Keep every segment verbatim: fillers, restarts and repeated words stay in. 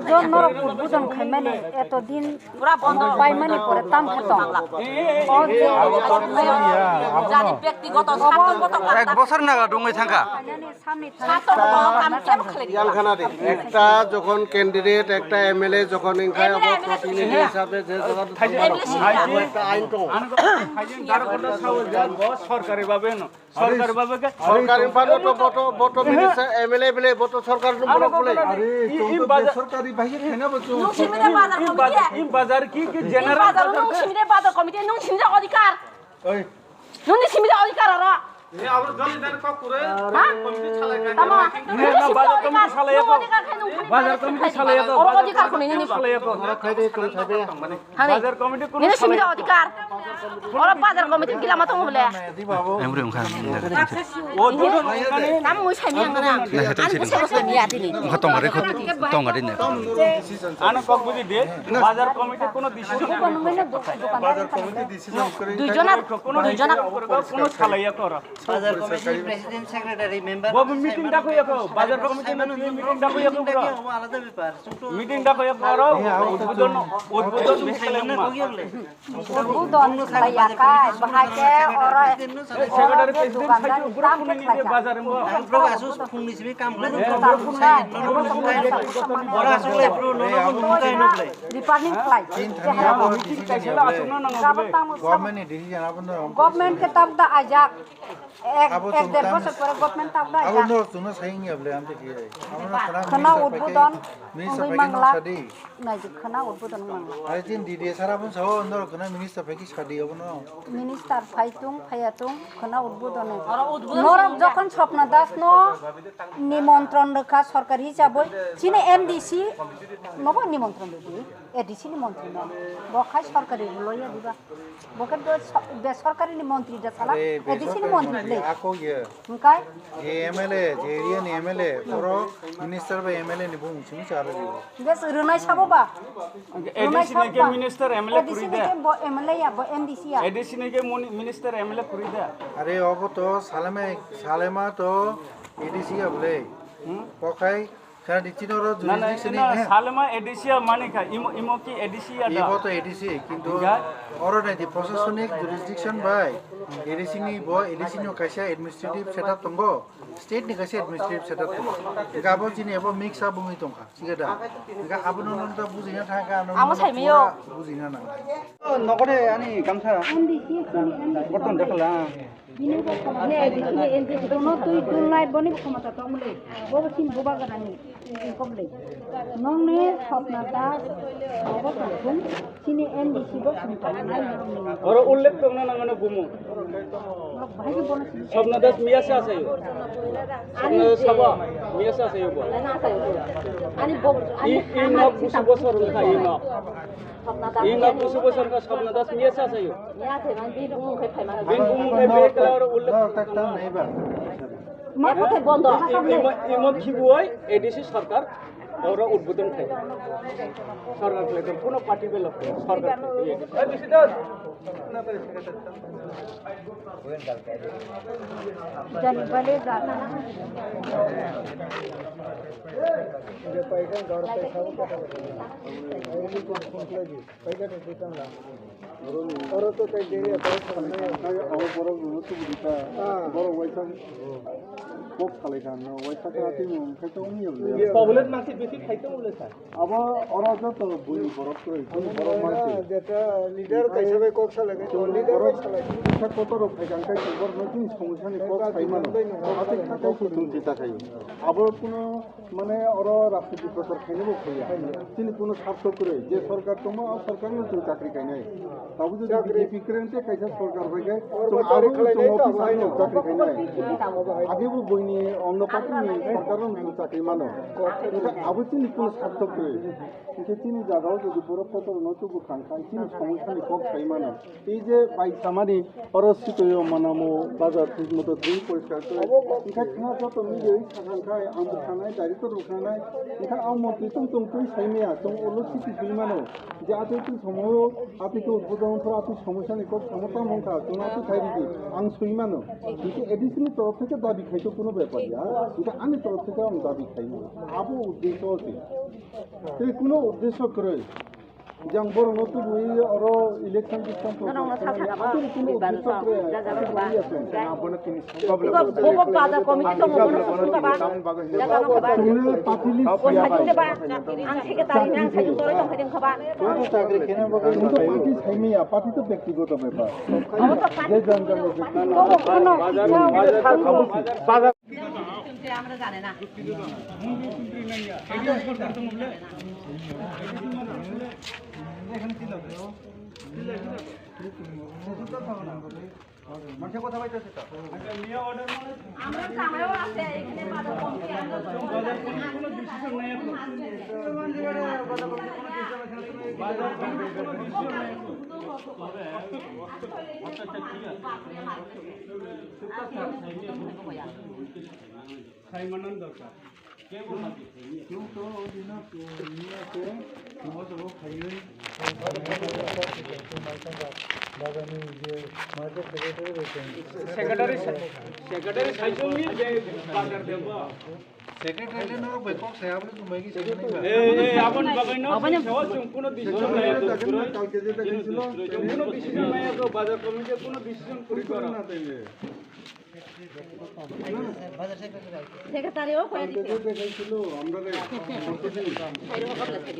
Jon norok udbodon khaimani eto din paimani pore tam khe tong. O je jati byaktigoto swarthogoto ek bosor naga dungwi thangkha. Samni thani swarthogoto kam kebo khlai di. Yang khana di, ekta jokhon candidate, ekta M L A jokhon wngkha, obo protinidhi hisabe je jokhon ekta ain tongo. Sorkari bhabe no. Sorkar bhabe ke? Sorkar bhabe to boto, boto minister, M L A bole, boto sorkar no borok bole. Are, i, i chwng to bazar besorkari bhai khe khaina bo chwng. Nung simi de bazar committee. I bazar ki, ki general bazar, bazar nung ke? Simi de bazar committee, nung simi de odhikar. Oi. Nung ni simi de odhikar aro. Ni abo jani dan kok kure. Ha? Committee salai khai. Tamo. Ni na bazar committee salai ko. Nung odhikar khai nung. Bazar committee salai ko. Oro odhikar ko ni ni. Salai ko. Oro khai de chwng khai de. Hani, bazar committee kuno nini simi salai odhikar. Oro bazar committee gila matong bole. Emre wngkha. O dodo nani. Tam mui sami ang na. Ani bwsai bwsai ni atini. Wngkha tongari khot tongari ne. Ano kok budi de. Bazar committee kuno decision. Bazar committee decision kore. Duijona, duijona. Kuno salai ya koro. Bazar committee president, secretary, member. Bo meeting da ko ya ko. Bazar committee meeting da ko ya ko. Alada bepar. Meeting da ko ya ko. Udbodon, udbodon. Udbodon khlaiya kha, bahai khe oro, oro je dukandar ni tam khe khlaikha. Bro, aswk phungni simi kam khlai. Bro, aswk le bro, no, no, no, no, no, no. Returning khlai. Chehra bo. Government ni decision abono. Government khe tabuk da ajak. Ek, ek der bosor pore government tabuk da ajak. Abono chwngno saying ya bole, amte ki. Abono khana udbodon wngwi mangla. Naijwk khwna, udbodon wng mangla. Are chini D D A sara phone sao, norok khwna minister phai khe sadi abono. Minister phai tung, phaiya tung, khwna udbodon wng. Oro udbodon norok wng ya. Jokhon Swapna Das no nimontron rwkha sorkar hisabwi, chini M D C nobo nimontron rwdi, A D C ni montri no. Bo khai sorkari rwlaiya diba? Bo khe bo so-, besorkari ni montri da sala, are A D C ni besorkari montri montri, le. Ako ye. Hwnkhe? Je M L A, je area ni M L A, oro minister bai M L A ni bumung simi cha rwdi. Bes rwnai sabo ba? Rwnai sabo ba? A D C ni khe minister, M L A kwrwi de. A D C ni khe bo M L A ya, bo M D C ya. A D C ni khe moni-, minister, M L A kwrwi de. Are obo to salema, salema to A D C ya bole. Hmm? Bo khai khana di chini oro na, na, jurisdiction na, ni, eh? Salema A D C ya mani kha, imo, imo ki A D C ya da? Ibo to A D C, kintu oro nai di proshasonic jurisdiction bai A D C ni bo, A D C ni kaisa administrative setup tongo. State ni kaisa administrative setup tongo. Hingke abo chini abo mix up wngwi tongkha, chikhe da? Hingke abono nwng ta bujina thangkha, ano amo nwng saimio. Pura bujina nang. Nokore ani gamsa. Borton dekhala. Bini bo khomota. Ne, bini N P P dono twi dulnai boni bo khomota tongmole. Bobo sin boba ganani. Koble. Nongni Swapna Das, obo tongthung, chini M D C bo sini tongthung. Oro ullekh tongna nangmano bumung. Bahai ke bono sini. Swapna Das miya se asayo. Swapna Das sabo miya se asayo bo. Ani bo, ani i, i nok busu bosor wngkha i nok. I nok busu bosor wngkha Swapna Das miya se asayo. Miya the man bini bumung khai phaimani. Bini bumung khai bini kala oro ullekh. Ma kothai bondo. Imo, imo khibuoi A D C sarkar oro udbodon khai. Sarkar khlai tong, kuno party belok sarkar khlai tong. Jani bale jana. Oro to tai deri ata sanai. Abo borok no tu budi ta. Ah. Borok waisa kok salai kha no, waisa kha twi mung khai to umi yam. Problem ma se besi khai to ule sa. Abo oro joto bui borok kwrwi, bui borok ma se. Jeta leader kaisa bai kok salai khai to, leader bai salai. Sa kotor rok khai kang khai borok no tini somosya ni kok sai mano. Ati kha kok twi tong chita khai. Abo kuno Mane oro rajniti prochar khainai bo khlaiya. Chini kuno sartho kwrwi. Je sorkar tongma, o sorkar no chwng chakri khainai. Tabuk jodi B J P kwrwng tei kaisa sorkar bai khe chwng abo chwng officer no chakri khainai. Age bo buini onno party ni sorkar no chwng chakri mano. Abo chini kuno sartho kwrwi. Hingke chini jaga o jodi borok kotor no tubu kang khai, chini somosya ni kok sai mano. Tei je bai samani oro sitio manamo bazar thik moto twi poriskar khlai. Hingkhe khna joto media wi sakha khai ang bo khanai, director bo khanai. Hingkhe ang montri tong tong twi sai maya, chwng ulo siti twi mano. Je atwi twi somo atwi khe udbodon phro atwi somosya ni kok samo tamo wngkha, chwng atwi khai ridi, ang swi mano. Hingkhe A D C ni torof theke dabi khai to kuno ব্যাপারে, হ্যাঁ? এটা আমি তরফ থেকে আমি দাবি খাই না। আবো উদ্দেশ্য আছে। এই কোনো উদ্দেশ্য করে যে আমি বড় নতুন হয়ে আরো ইলেকশন টিকশন করবো। Norok no sa sakha, Ator kuno bibaro uddesho sa, kre, jaga ator rok ba. Abo no tini Ugo, ugo bazar committee tongo, bono sosong kha ba. Jaga no kha ba. Tongno party list. Obo ya sadi bai. Ba, ang theke tari, ang theke toro tong kha ba. Tongno party saimaya, party to bektigoto bepar. Abo to party. Je jan jan. Obo kuno. Bazar. আমরা কামাইও আছে, এখানে বাজার কমিটি, আমরা কোনো ডিসিশন নেই এখন। বাজার কমিটি কোনো ডিসিশন নেই এখন। আচ্ছা, আচ্ছা, ঠিক আছে। সাইমনন দরকার। কেউ তো ওই দিন নিয়ে আসে, তোমার তো খাইয়ে। বাগানি যে মার্কেট সেক্রেটারি রয়েছেন। সেক্রেটারি, সেক্রেটারি সাইজননি যে বাজার দেব। সেক্রেটারি লে নরক বেকক সাহেব লে তুমি কি সেক্রেটারি? এই, এই, আপন বাগাই না, সহজ কোনো ডিসিশন নাই। কালকে যেটা গেছিল, কোনো ডিসিশন নাই, তো বাজার কমিটি কোনো ডিসিশন করে করা। সেক্রেটারিও করে দিতে। কালকে যে দেখাইছিল, আমরা রে, করতেছি।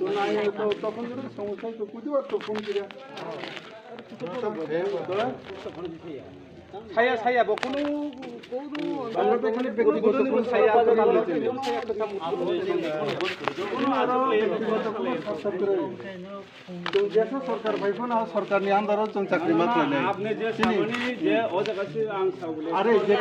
তো না, এ তো তখন যদি সমস্যা হয় তো বুঝতে পারতো ফোন করে। সায়া, সায়া, ব-, কোনো, কোনো, আমরা তো এখানে ব্যক্তিগত কোনো সায়া, কোনো আলাদা কোনো সায়া, কোনো আলাদা ব্যক্তিগত কোনো সাক্ষাৎ করে। Chwng jesa sorkar bai phano sorkarni under-o chwng chakri ma khlainai. Apni je samani je o jaga se ang sa bole. Are je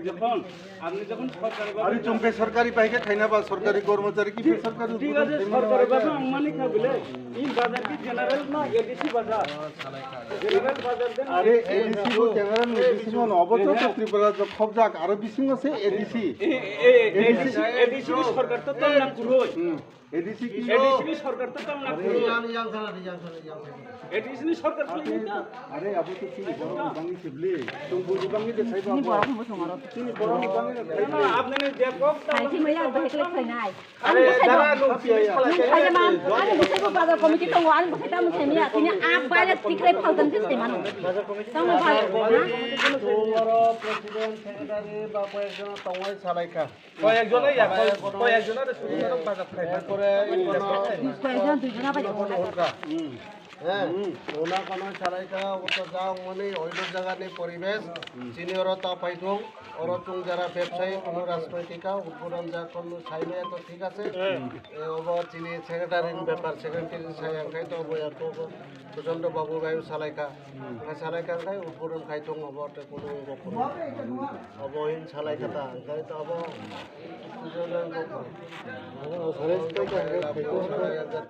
jokhon, apni jokhon sorkari bhabe, are chwng besorkari bai khe khaina ba sorkari kormochari ki besorkari thik ache, sorkari bhabe ang mani kha bole. I bazar ki general na A D C bazar? General bazar den. Are A D C bo general ni bisingo no obo to Tripura rajyo khobjak aro bisingo se A D C. A D C, A D C ni sorkar to tong na kuroi. Hmm. A D C ki A D C ni sorkar to tamo na. Are, yang, yang sana, yang sana, yang sana. A D C ni sorkar to ini to. Are, abo to chini borok ni bangwi se bli. Chwng buji bangwi de sai ba. Chini borok ni bangwi de sai ba. Chini borok ni bangwi de sai ba. Apni ni je kok ta. Hai, chini ya, bahai khlai khlai nai. Are, dara no piya ya. Hai, ma, ani bwsai bo bazar committee tongo, ani bwsai tamo sai niya. Tini a bai le tikhlai phaltan se sai mano. Bazar committee. Tamo bhai. President, secretary, ba koyek jon tongwi salai kha. Koyekjon ya, koyekjon are sudu norok bazar khai. Erpore koyekjon, duijon abai. Hwnka. Hmm. Hwnka kono salai kha, oto ja wngmani oino jagani poribesh, chini oro ta paithung, oro chwng jara bebsayi, kono rajnoitik ka, udbodon ja kono saimaya to thik ache. E, obo chini secretary ni bepar, secretary sai ang khai to obo ya to. Suchondra Babu bai salai kha. Hmm. Kha salai kha khai, upurun khai thung abo te kunu abo kunu. Abo hin salai kha ta, khai ta abo. Suchondra Babu. Abo salai kha khai, khai thung.